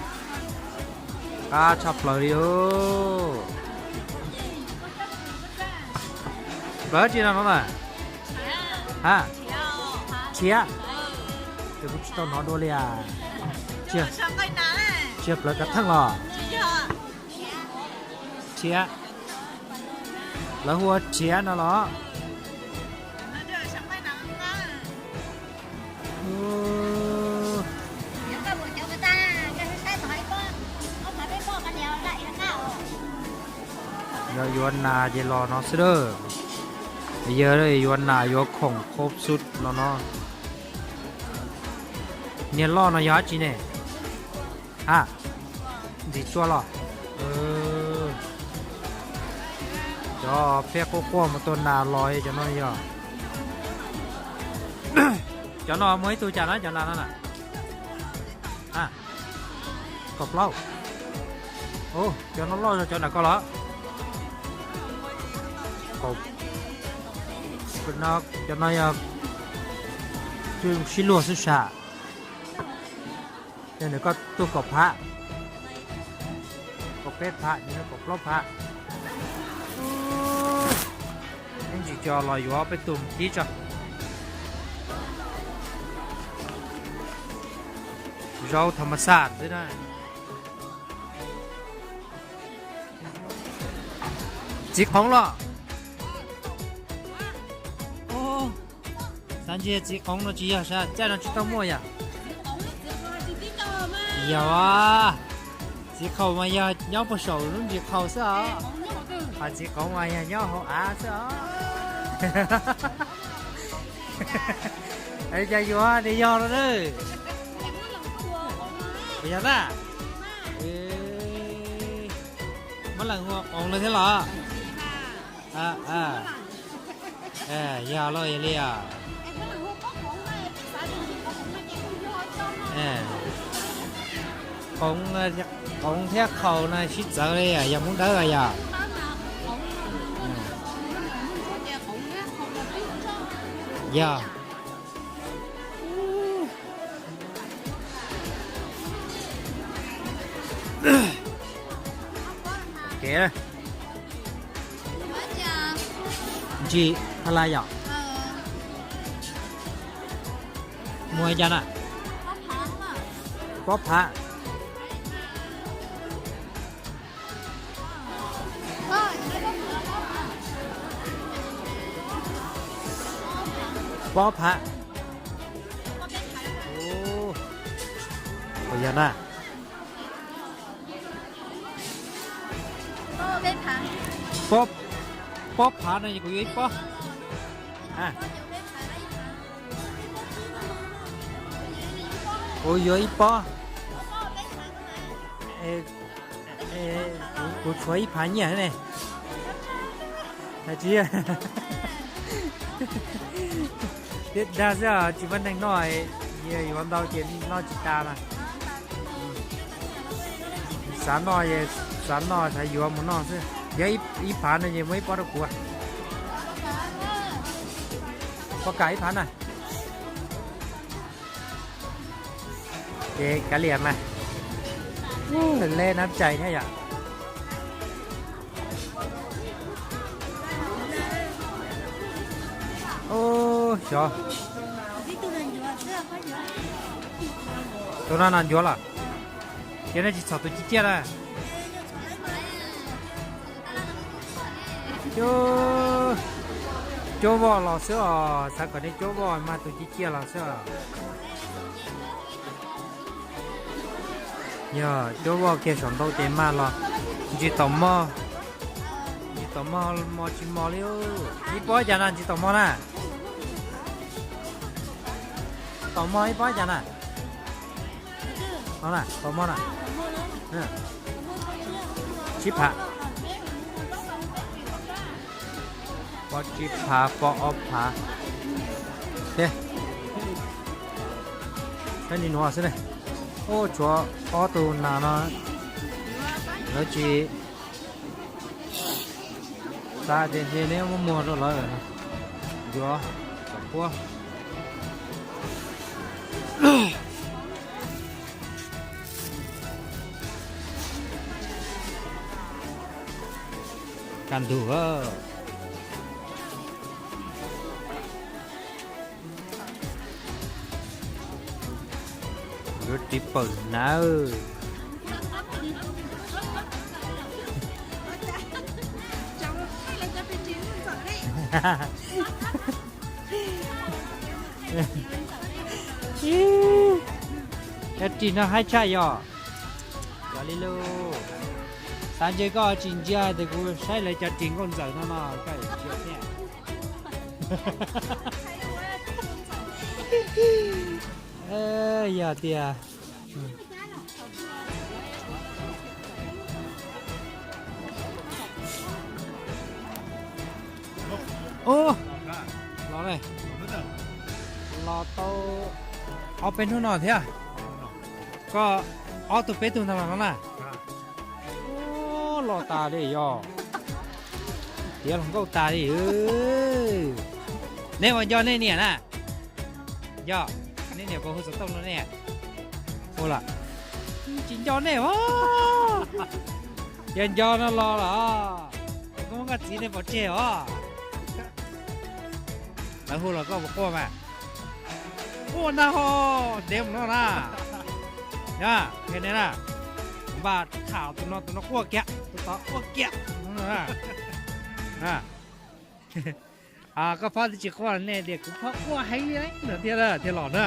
qab tshaj plaws li os. Plaws dab tsi no no na? Ha, rhiab. Ces kuv tsis tau hnov dua li as. Tsis yog plaws kav theej los? Rhiab. Lawv hu ua rhiab no los? Yog yuav nas ces los no xwb lawm. Yog yuav nas yuav khoom khob xub no no. Niag loj no yog dab tsi ne? Ha, ntxim tsua los? Cov pheb quaj quaj mus tua nas los cov no yog, cov no muaj ib tug cas na cov nas no na. Kaum plaub. Cov no loj zog cov nram ko los. Cov no yog sib luag xwb sas. Yog nws koj tuaj kaum phav, kaum peb phav, kaum plaub phav. Ib ntsis co los yuav peb tus tib tso. Zaub thas mas xaj xwb na. Txiv qoov los? Xav ntsia txiv qoov no tsis yog sas, caij no tsis tau muaj yom? Yog, txiv qhaum mas yog nyob puag saum lub ntsis qhaus xwb os. Hos txiv qoov mas yog nyob hauv av xwb os. Cas yuav tias yog no na. Yog na. Muab leej hu ua qoov lawm thiab los? Yog los yog li os. Qoov, qoov thiab qhaus no sib txawv li yog hmoob dawb yog. Yog. Kev ntsis ha la yom? Muag li cas na? Pob phav. Pob phav. Ua yog na. Pob, pob phav no kuv yuav ib pob. Kuv yuav ib pob. Kuv tshuav ib phav nyiaj ne. Hais tsis, thiab dag xwb os, tsis muaj neeg noj, yuav ntau ces noj tsis tas na. Xav noj, xav noj xav yuav mus noj xwb. Yog ib phav no ces muaj ib pob rau kuv. Pob kam ib phav na. Ces kav liam mas. Lawv le nab tshais thiab yom. Xyov, tus no no ncuav los? Ces nej tsis txhom tus ciaj ciaj na. Cuab voj los xwb os, xav kom nej cuab voj mas tus ciaj ciaj los xwb os. Yog cuab voj kiag saum ntau ces mag los ntsis taum mog. Ntsis taum mog, mos tsis mos li. Ib pob cas na ntsis taum mog na? Taum mog ib pob cas na? Taum mog na, tsib phav. Pob tsib phav, pob ob phav. Saib nim nuav xwb ne. Ub, tshuav ob tug nas no, lawv tsis xav tias ntshe neb muab muag rau lawv. Yuav kom puab kaj ntug. Yuav ris pawm hnav. Cov ris no haib tshaj yom. Cov li lub, xav ntse koj tsis ntsia tias kuv saib lawv cov ris nkauj ntxawm no no koj tsis ntsia thiab. Yog tias Ub, los, los tau ob peb hnub no thiab. Koj ob tug peb tug ntag los no na. Ub, los tas li yog, tiav hluas nkauj tas li. Neb ua nco nej niam na? Yog, nej niam puas hu xov tooj rau nej? Hu los? Tsis nco nej os. Yog nco no los los, koj muab koj txiv nej pov tseg os. Lawv hu los koj puas quaj mas? Quaj ntag ho, ntev mus no na. Yog, na, npaj tham tus no, tus no quaj kiag, tus tod quaj kiag. Koj phob twb tsis quaj, nej tias kuv phob quaj heev li no thiab, thiaj los na.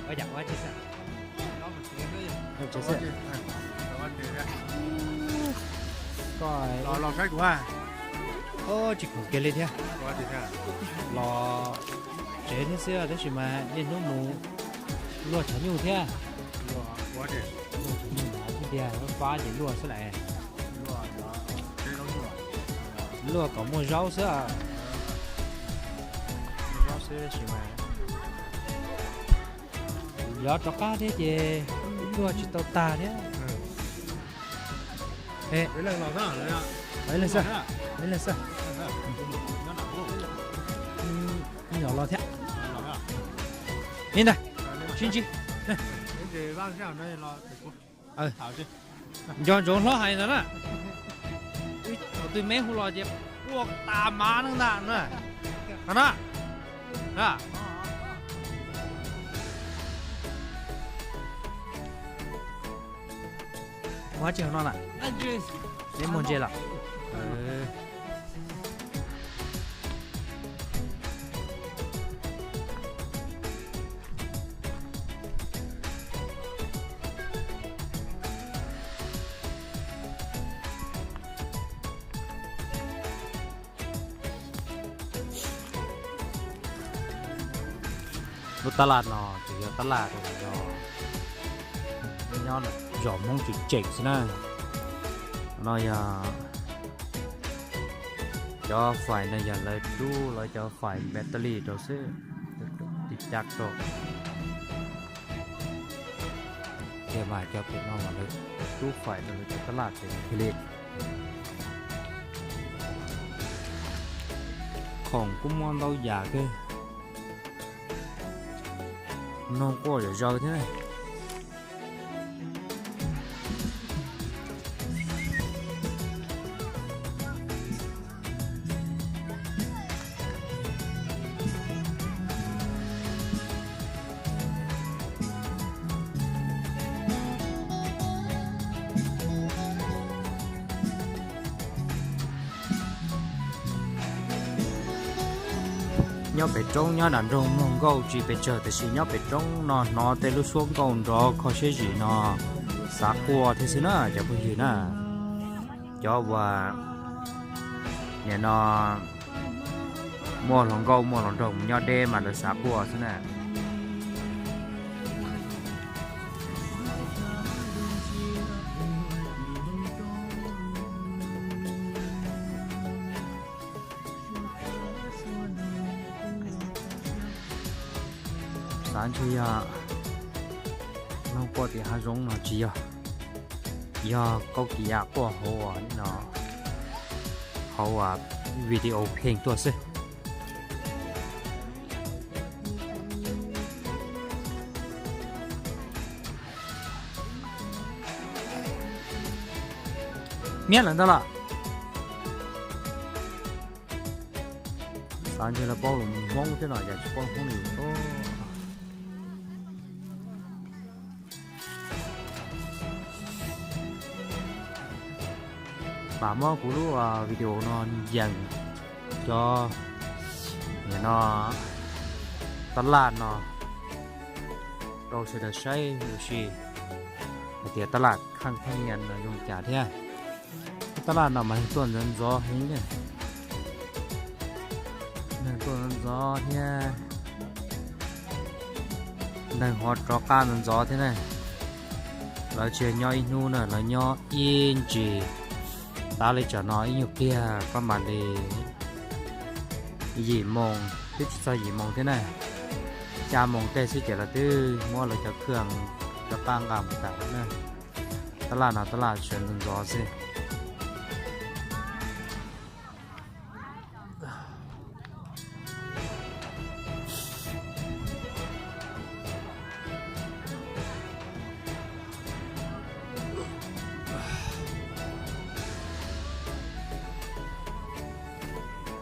Ua cas ua tsis xav? Koj los saib kuv a. Tsis khoom kiag li thiab. Los tsev thiab xwb tab sis mas niaj hnub mus luaj tshav nyuj thiab. Luaj tshav nyuj no tiag, fab ces luaj xwb las. Luaj kom muaj zaub xwb. Zaub xwb tab sis mas yov rov qab thiab ces luaj tsis tau tag thiab. Ib leeg xwb, ib leeg xwb. Nyom los thiab. Li ntawd, sib ntsib. Nco ntsoov hlob hais ntawd na. Thaum twg me hu los ces quaj tas mav neej ntag na. Muaj dab tsi hauv no na? Neb muag ntses los? Lub tab laj no ces yog tab laj rau no, nyob zos Hmoob tseem tseem xwb na. No yog cov fais no yog lawv rub lawv cov fais battery rau xwb, tiv cab rau. Ces mas cov pem no mas lawv rub fais rau lawv cov tab laj pem kiag li. Khoom kuj muaj ntau yam kawg. Noog quaj zom zaws thiab. Nyob pem roob nyob nram nroog mloog nkauj tsis pes tsawg, tiam sis nyob pem roob no hnov tej lub suab nkauj nrov kho siab zim no xav quaj thiab xwb na cov phooj ywg na. Cov uas nim no muaj hluas nkauj muaj hluas nraug mus nyob deb mas lawv xav quaj xwb na. Xav ntshe yog noog quaj tim hav zoov no tsis yog, yog Kaub Kis Yaj quaj hauv no, hauv video pheej tuaj xwb. Miab lawm ntag los. Xav ntshe lawv paub lus Hmoob thiab no yog tsis paub Hmoob li. Mam muab kuv lub video no yees cov, no, tab laj no rau sawv daws saib ua si hais tias tab laj kheej thaj nias no zoo cas thiab. Tab laj no mas neeg tuaj ntxov ntxov heev, neeg tuaj ntxov ntxov thiab, neeg ho rov qab ntxov ntxov thiab na. Lawv tsis yog nyob ib hnub na, lawv nyob ib ntsis. Tav li tsam no ib nyuag pliag koj mam li yim moos, twb tsis txog yim moos thiab na. Xya moos tej xwb ces lawv twb muab lawv cov khaj, cov paj nqa mus tas lawm na. Tab laj no tab laj sawv ntxov ntxov xwb.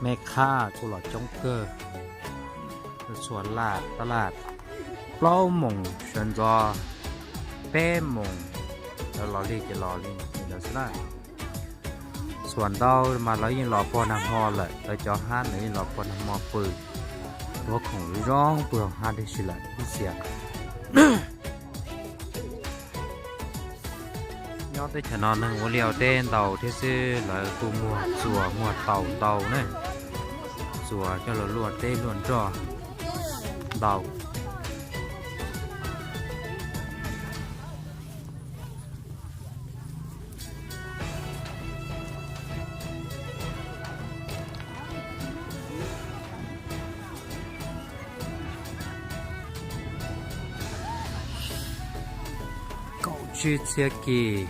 Mej khab kuj los coob kawg. Txhua laj tab laj plaub moos sawv ntxov, peb moos lawv los lig ces los li ntawd xwb na. Txhua ntau mas lawv yeej los pog nag hmo lawm, lawv cov hab lawv yeej los pog nag hmo pw, tuav khoom zoo pw hauv hab tib si lawm ib txhia. Nyob teb chaws no neeg ua liaj ua teb ntau thiab xwb, lawv kuj muag txuas muag taus ntau na, txuas coj los luaj teb luaj nroj ntau. Kaum tsib txhiab kis,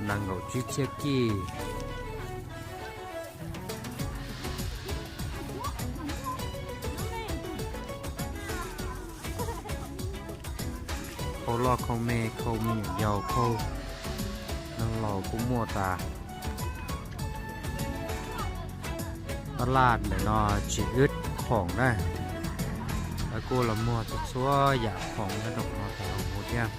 nees nkaum tsib txhiab kis. Khau loj khau me, khau me nyuam yaus, khau neeg laus kuj muaj tas. Tab laj ntawm no tsis wb khoom na, lawv kuj los muag txhua yam khoom nyob rau qhov no tas huv thiab.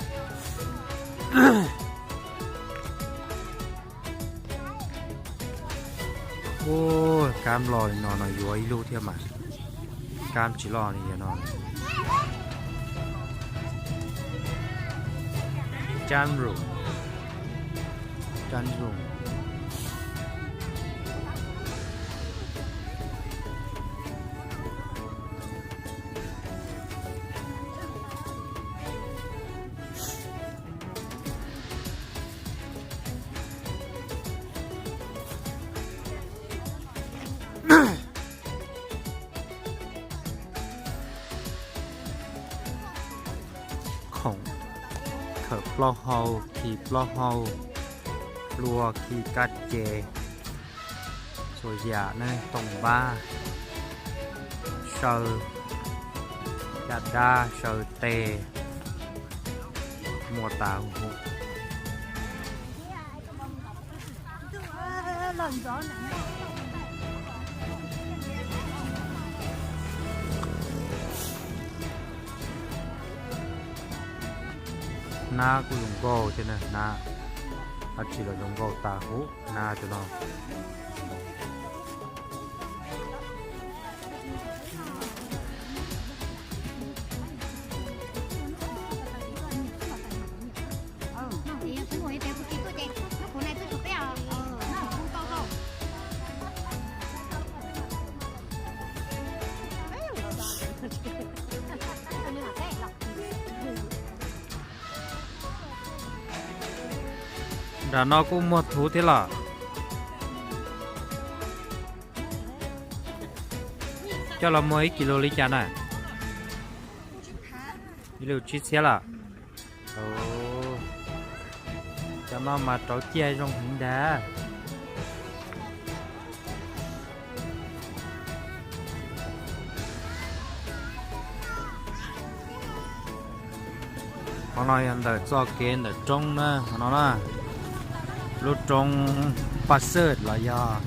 Ua, kab loj li no no yuav ib lub thiab mas, kab tsis loj li no. Cab rum, cab rum. Khoom khawm plaub hau, khi plaub hau, hlua khi kab ces, txhua yam ne, tooj npab, saw caj dab, saw tes, muaj tas huv. Hnab kuj zoo nkauj thiab na, hnab dab tsi los zoo nkauj tas huv hnab tus no. Nram no kuj muag thuv thiab los? Coj los muag ib kis lus li cas na? Ib lus tsib txhiab los? Cov no mas rauv ciaj zoo heev ntag. Qhov no yog ntawm txoj kev ntawm roob na, qhov no na, lub roob Paj Xawj los yog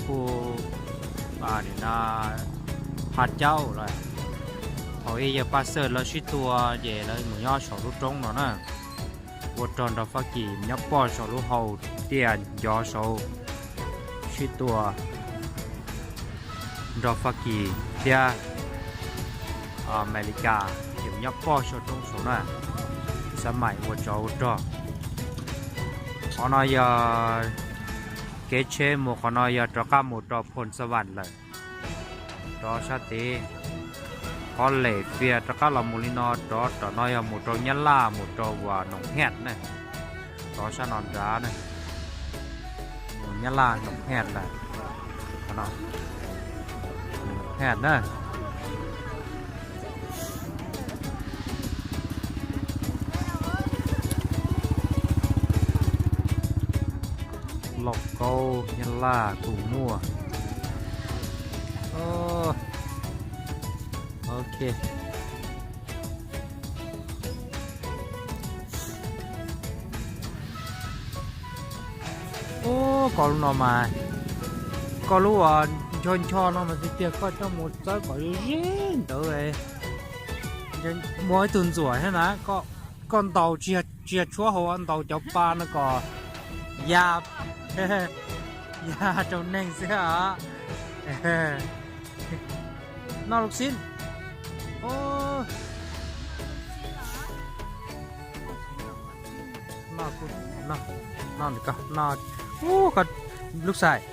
hu nim no Pha Caub lawm. Thaum ub yawg Paj Xawj lawv sib tua ces lawv mus nyob saum lub roob no na, ua rog nrog Fab Kis nyob poj saum lub hau tiaj ncov saud, sib tua nrog Fab Kis thiab Amelikas ces nyob poj saum roob saud na, xav maim ua tsov ua rog. Qhov no yog kev tsheb mus, qhov no yog rov qab mus rau Phoos Xa Vam lawm, rov sab tid. Qhov Lem Fias rov qab los mus li no, rov tom no yog mus rau Nyab Laj, mus rau uas Noom Hej na. Tov sab no nrad na. Mus Nyab Laj Noo Hej lawm. Qhov no Noo Hej na. Lauj Kaub Nyab Laj kuj muaj. Ok. Ub, koj lub no mas, koj lub uas ncho ncho no mas tiag tiag, koj coj mus txawb kom ze ntawd. Muaj ib tug ntxuam thiab na, koj ntaus tsis yog tshuab hauv, ntaus cov pa no kom ya, ya rau neeg xwb os. Noj lub xib. Noj, noj, noj, lub xais,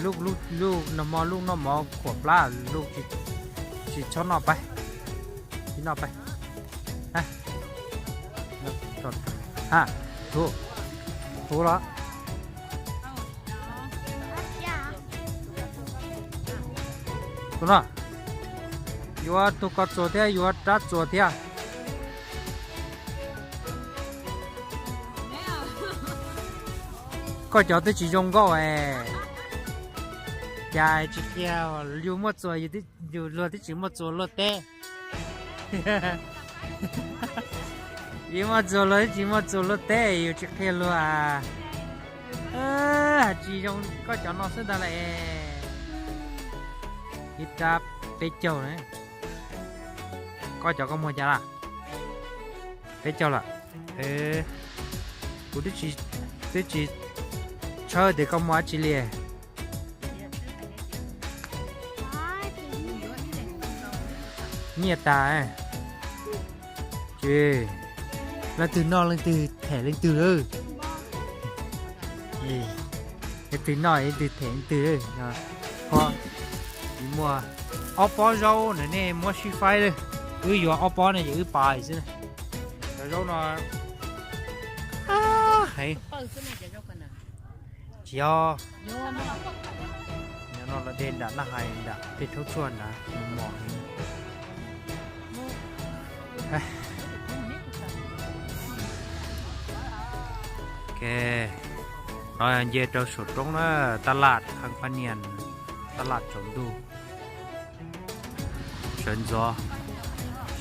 lub, lub, lub noj mov, lub noj mov khuam plab, lub tsis txhob noj pab, tsis noj pab. Ha, huv, huv los. Tus no, yuav tus ko txuas thiab yuav rab txuas thiab. Koj cov twb tsis zoo nkauj es, cas tsis qhia, yus muaj txuas, yus luag twb tsis muaj txuas luag teb. Yus muaj txuas luag twb tsis muaj txuas luag teb, yus tsis qhia luag. Tsis zoo, koj cov no xwb ntag las. Ib rab peb caug na. Koj cov koj muag cas lawm? Peb caug lawm. Kuv twb tsis tshawb tias koj muag dab tsi li. Nyiaj tas. Ces leej twg noj leej twg them leej twg lawm. Leej twg noj leej twg them leej twg. Ho, muaj ob pob zaub na, nej muab sib faib lawm. Wb yuav ob pob ne ces wb pais xwb na. Cov zaub no heev. Tsis yog, nyob no los de nram Naj Hais nram tej thaub tshuaj nrad mos mos heev. Ok, no nce rau saum roob na, tab laj Khaj Phab Nias, tab laj tsaus ntuj. Sawv ntxov,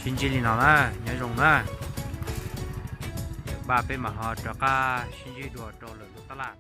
sib ntsib li no na, nyob zoo na. Npaj peb mam ho rov qab sib ntsib dua rau lwm lub tab laj.